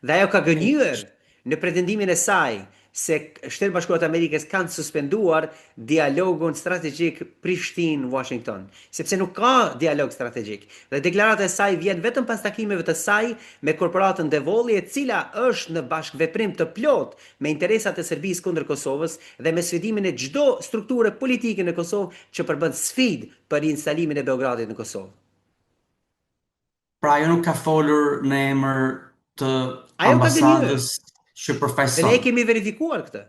Dhe ajo ka gënjyer në pretendimin e saj se Shtetet e Bashkuara të Amerikës kanë suspenduar dialogun strategjik Prishtinë-Washington, sepse nuk ka dialog strategjik. Dhe deklarata e saj vjen vetëm pas takimeve të saj me korporatën Devolli, e cila është në bashkëveprim të plotë me interesat e Serbisë kundër Kosovës dhe me sfidimin e çdo strukture politike në Kosovë që përbën sfidë për riinstalimin e Beogradit në Kosovë. Pra ajo nuk ka folur në emër të ambasadës që përfaqëson. Dhe ne e kemi verifikuar këtë.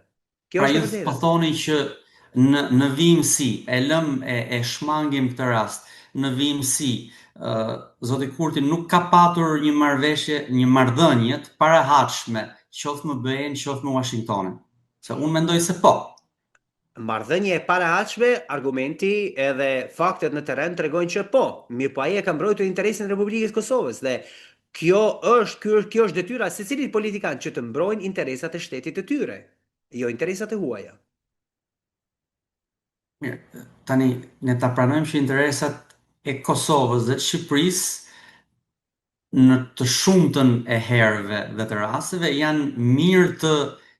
Kjo pra është e vërteta. Po thoni që në në vijimësi e lëm e, e shmangim këtë rast. Në vijimësi, ë zoti Kurti nuk ka patur një marrëveshje, një marrëdhënie të parehatshme, qoftë me BE-n, qoftë me Washingtonin. Se unë mendoj se po. Marrëdhënie e parehatshme, argumenti edhe faktet në terren tregojnë që po, mirëpo ai e ka mbrojtur interesin e Republikës së Kosovës dhe kjo është ky është kjo është detyra e secilit politikan që të mbrojnë interesat e shtetit të tyre, jo interesat e huaja. Mirë, tani ne ta pranojmë që interesat e Kosovës dhe të Shqipërisë në të shumtën e herëve dhe të rasteve janë mirë të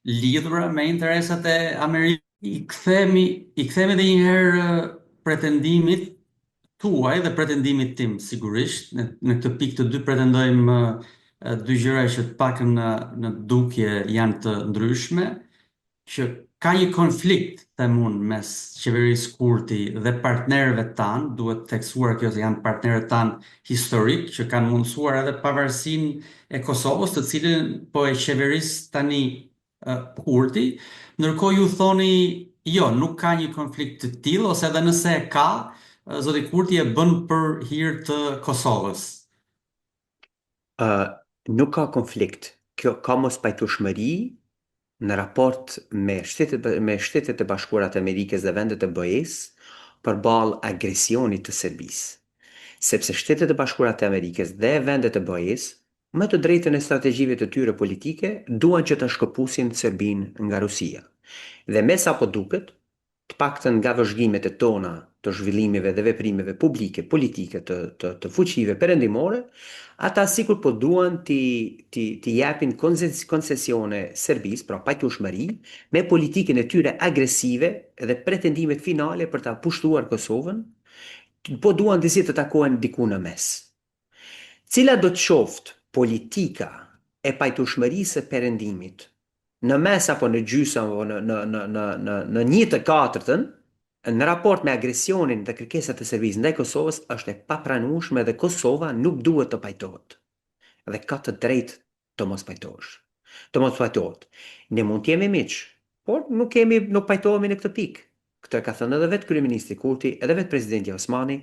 lidhura me interesat e Amerikës. I kthehemi, i kthehemi edhe një herë pretendimit tuaj dhe pretendimit tim sigurisht, në, në këtë pikë të dy pretendojmë dy gjëra që të paktën në në dukje janë të ndryshme, që ka një konflikt, them unë, mes qeverisë Kurti dhe partnerëve tanë, duhet theksuar kjo se janë partnerët tanë historikë që kanë mundësuar edhe pavarësinë e Kosovës, të cilën po e qeveris tani Kurti, ndërkohë ju thoni jo, nuk ka një konflikt të tillë ose edhe nëse e ka, zoti Kurti e bën për hir të Kosovës. Ë, nuk ka konflikt. Kjo ka mospajtueshmëri në raport me Shtetet me Shtetet e Bashkuara të Amerikës dhe vendet e BE-së përballë agresionit të Serbisë. Sepse Shtetet e Bashkuara të Amerikës dhe vendet e BE-së, me të drejtën e strategjive të tyre politike, duan që ta shkëpusin Serbinë nga Rusia. Dhe me sa po duket, të paktën nga vëzhgimet e tona të zhvillimeve dhe veprimeve publike politike të të të fuqive perëndimore, ata sikur po duan t'i t'i t'i japin koncesione Serbisë, pra pajtueshmëri, me politikën e tyre agresive dhe pretendimet finale për ta pushtuar Kosovën, po duan disi të takohen diku në mes. Cila do të qoftë politika e pajtueshmërisë së Perëndimit, në mes apo në gjysmë apo në në në në në në një të katërtën, në raport me agresionin dhe kërkesat e Serbisë ndaj Kosovës është e papranueshme dhe Kosova nuk duhet të pajtohet dhe ka të drejtë të mos pajtohesh. Të mos pajtohet. Ne mund të jemi miq, por nuk kemi nuk pajtohemi në këtë pikë. Këtë e ka thënë edhe vetë kryeministri Kurti, edhe vetë presidentja Osmani,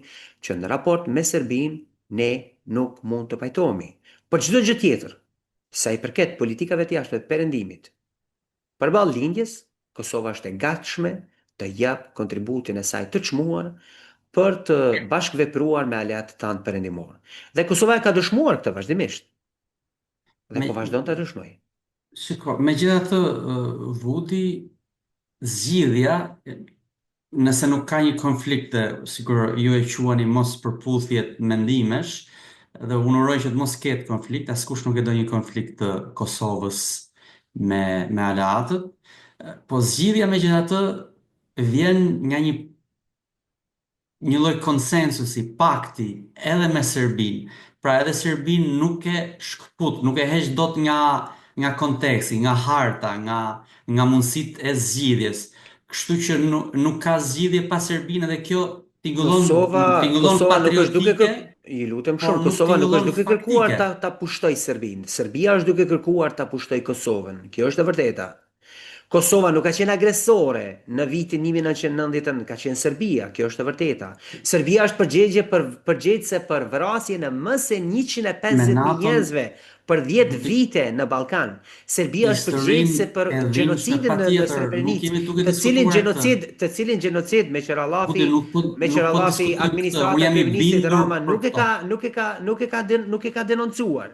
që në raport me Serbinë ne nuk mund të pajtohemi. Për çdo gjë tjetër, sa i përket politikave të jashtme të Perëndimit, Përballë Lindjes, Kosova është e gatshme të japë kontributin e saj të çmuar për të bashkëvepruar me aleatët tanë perëndimorë. Dhe Kosova e ka dëshmuar këtë vazhdimisht. Dhe po vazhdon ta dëshmojë. Shiko, megjithatë, Vudi, zgjidhja Nëse nuk ka një konflikt dhe sikur ju e quani mospërputhje mendimesh, dhe unë uroj që të mos ketë konflikt, askush nuk e do një konflikt të Kosovës me me aleatët, po zgjidhja megjithatë vjen nga një një lloj konsensusi, pakti edhe me Serbinë. Pra edhe Serbinë nuk e shkëput, nuk e heq dot nga nga konteksti, nga harta, nga nga mundësitë e zgjidhjes. Kështu që nuk nuk ka zgjidhje pa Serbinë edhe kjo tingëllon Kosova, tingëllon Kosova nuk është duke patriotike, kërk... Ju lutem por shumë, nuk Kosova nuk është tingëllon duke kërkuar faktike. ta ta pushtojë Serbinë. Serbia është duke kërkuar ta pushtojë Kosovën. Kjo është e vërteta. Kosova nuk ka qenë agresore në vitin 1999, ka qenë Serbia, kjo është e vërteta. Serbia është përgjegje për përgjegjëse për vrasjen e më se Me 150.000 NATO-n njerëzve për 10 Vudi vite në Ballkan. Serbia është historinë përgjegjëse për e dhimbshme gjenocidin në, në patjetër, nuk Srebrenicë, jemi duke të cilin diskutuar këtë. gjenocid, të cilin gjenocid me qera Vudi llafi, nuk po me nuk qera po llafi diskutojmë këtë. Unë administrata e jam i kryeministrit bindur Rama për nuk e këto. ka nuk e ka nuk e ka nuk e ka denoncuar.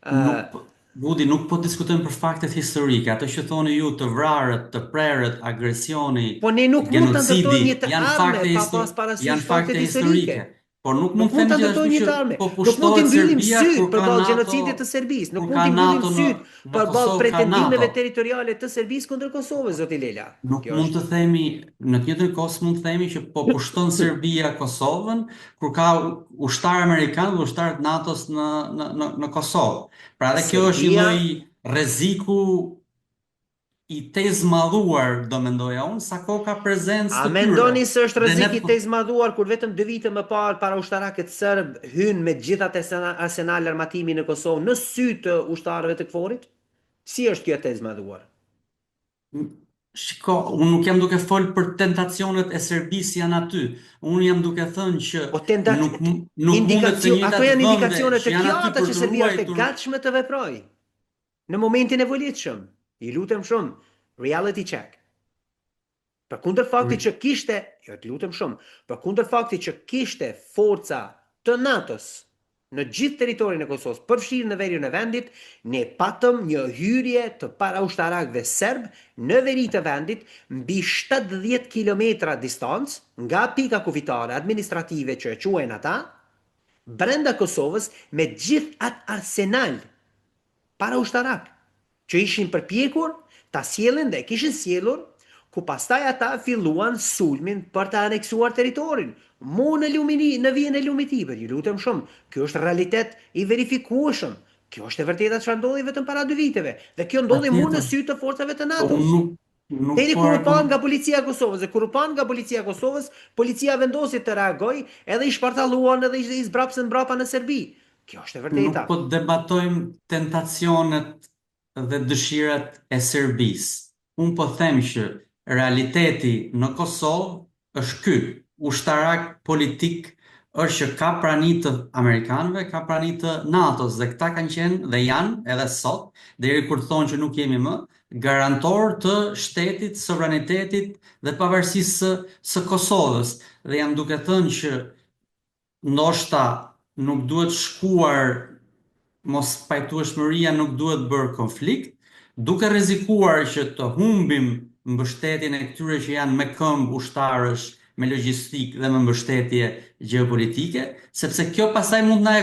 Nuk po, Budi, nuk po diskutojmë për faktet historike, ato që thoni ju, të vrarët, të prerët, agresioni, Po ne nuk mund ta genocidi, ndërtojmë një të janë ardhme fakte pa histo pas parasysh janë faktet fakte historike. historike. Por nuk Nuk mund të mund themi ta gjithashtu ndërtojmë një që të ardhme. po Nuk mund t'i pushtohet mbyllim Serbia sytë kur ka përballë NATO, gjenocidit të Serbisë. Nuk kur mund ka t'i mbyllim NATO në sytë në përballë Kosovë ka pretendimeve NATO. territoriale të Serbisë kundër Kosovës, zoti Lela. Nuk Kjo mund është të themi, në të njëjtën kohë s'mund të themi që po pushton Serbia Kosovën kur ka ushtarë amerikanë dhe ushtarë të NATO-s në në në në Kosovë. Pra edhe kjo është një Serbia lloj rreziku i tejzmadhuar, do mendoja unë, sa kohë ka prezencë A të tyre. mendoni se është Dhe ne rrezik i po tejzmadhuar kur vetëm dy vite më parë paraushtarakët serbë hynë me gjithë atë arsenal armatimi në Kosovë në sy të ushtarëve të KFOR-it? Si është kjo e tejzmadhuar? Shiko, unë nuk jam duke fol për tentacionet e Serbisë janë aty. Unë jam duke thënë që Po tentat nuk nuk mundet të indikacio, ato njëjtat janë vende indikacione që të janë aty qarta për që të Serbia është e ruajtur gatshme të veprojë në momentin e volitshëm. I lutem shumë, reality check. Përkundër faktit që kishte, jo të lutem shumë, përkundër faktit që kishte forca të NATO-s në gjithë territorin e Kosovës, përfshirë në veriun e vendit, ne patëm një hyrje të paraushtarakëve serb në veri të vendit mbi 70 kilometra distancë nga pika kufitare administrative që e quajnë ata, brenda Kosovës me gjithë atë arsenal paraushtarak që ishin përpjekur ta sjellin dhe e kishin sjellur, ku pastaj ata filluan sulmin për ta aneksuar territorin, mu në lumin në vijën e lumit Ibër, ju lutem shumë, ky është realitet i verifikueshëm, kjo është e vërteta çfarë ndodhi vetëm para dy viteve, dhe kjo ndodhi mu në patjetër. sy të forcave të Po unë NATO-s. nuk nuk Deri po kur u panë argument nga policia e Kosovës dhe kur u panë nga policia e Kosovës, policia vendosi të reagojë edhe i shpartalluan edhe i zbrapsën mbrapa në Serbi. Kjo është e nuk vërteta. po debatojmë tentacionet dhe dëshirat e Serbisë. Unë po them që realiteti në Kosovë është ky, ushtarak politik është që ka prani të amerikanëve, ka prani të NATO-s dhe këta kanë qenë dhe janë edhe sot, deri kur thonë që nuk jemi më, garantor të shtetit, sovranitetit dhe pavarësisë së, së Kosovës. Dhe jam duke thënë që ndoshta nuk duhet shkuar mospajtueshmëria nuk duhet bërë konflikt, duke rrezikuar që të humbim mbështetjen e këtyre që janë me këmbë ushtarësh, me logjistikë dhe me mbështetje gjeopolitike, sepse kjo pastaj mund na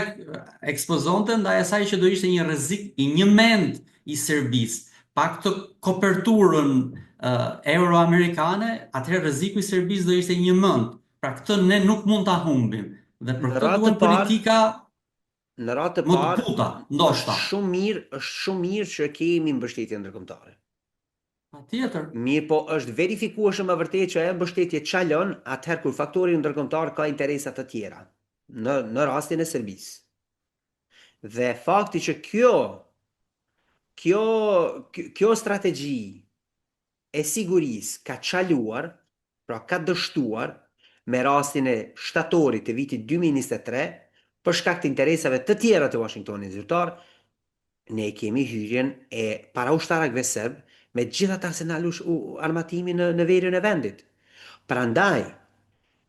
ekspozonte ndaj asaj që do ishte një rrezik i njëmend i Serbisë. Pa këtë koperturën uh, euro-amerikane, atëherë rreziku i Serbisë do ishte njëmend. Pra këtë ne nuk mund ta humbim. Dhe për Në këtë radhë të duhen parë, politika në radhë të më të parë, buta, është ndoshta. shumë mirë, është shumë mirë që kemi mbështetje ndërkombëtare. Patjetër. Mirë po është verifikueshëm e vërtetë që ajo mbështetje çalon atëherë kur faktori ndërkombëtar ka interesa të tjera, në në rastin e Serbisë. Dhe fakti që kjo Kjo kjo strategji e sigurisë ka çaluar, pra ka dështuar me rastin e shtatorit të vitit 2023 për shkak të interesave të tjera të Washingtonit zyrtar, ne kemi hyrjen e paraushtarakëve serb me gjithë atë arsenal armatimi në në veriun e vendit. Prandaj,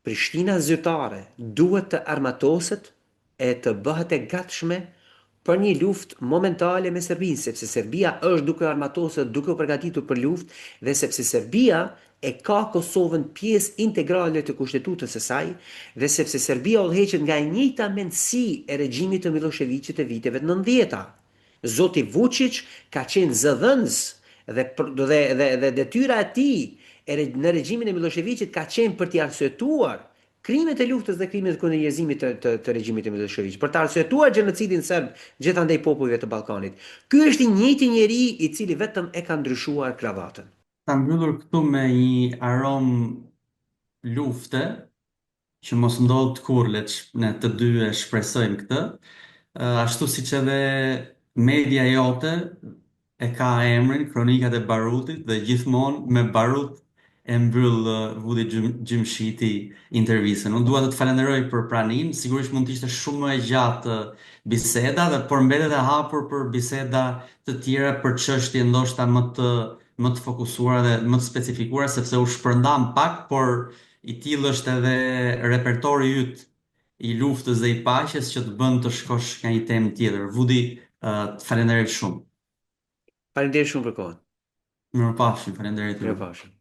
Prishtina zyrtare duhet të armatoset e të bëhet e gatshme për një luftë momentale me Serbinë, sepse Serbia është duke u armatosur dhe duke u përgatitur për luftë dhe sepse Serbia e ka Kosovën pjesë integrale të kushtetutës së saj dhe sepse Serbia udhëheqet nga e njëjta mendësi e regjimit të Millosheviqit të viteve të nëntëdhjeta. Zoti Vuçiq ka qenë zëdhënës dhe dhe dhe dhe detyra e tij e në regjimin e Millosheviqit ka qenë për t'i arsyetuar krimet e luftës dhe krimet kundër njerëzimit të të të regjimit të Millosheviqit, për të arsyetuar gjenocidin serb gjithandej popujve të Ballkanit. Ky është i njëjti njeri i cili vetëm e ka ndryshuar kravatën. Ta mbyllur këtu me një aromë lufte, që mos ndodhtë kurrë, le të ne të dy e shpresojmë këtë, ashtu siç edhe media jote e ka emrin Kronikat e Barutit dhe gjithmonë me barut e mbyll Vudi Gjimshiti intervistën. Unë dua të të falenderoj për praninë, sigurisht mund të ishte shumë më e gjatë biseda dhe por mbetet e hapur për biseda të tjera për çështje ndoshta më të më të fokusuara dhe më të specifikuara sepse u shpërndam pak, por I tillë është edhe repertori yt i luftës dhe i paqes që të bën të shkosh nga një temë tjetër. Vudi, të falenderoj shumë. Faleminderit shumë për kohën. Mirupafshim, faleminderit juve. Mirupafshim.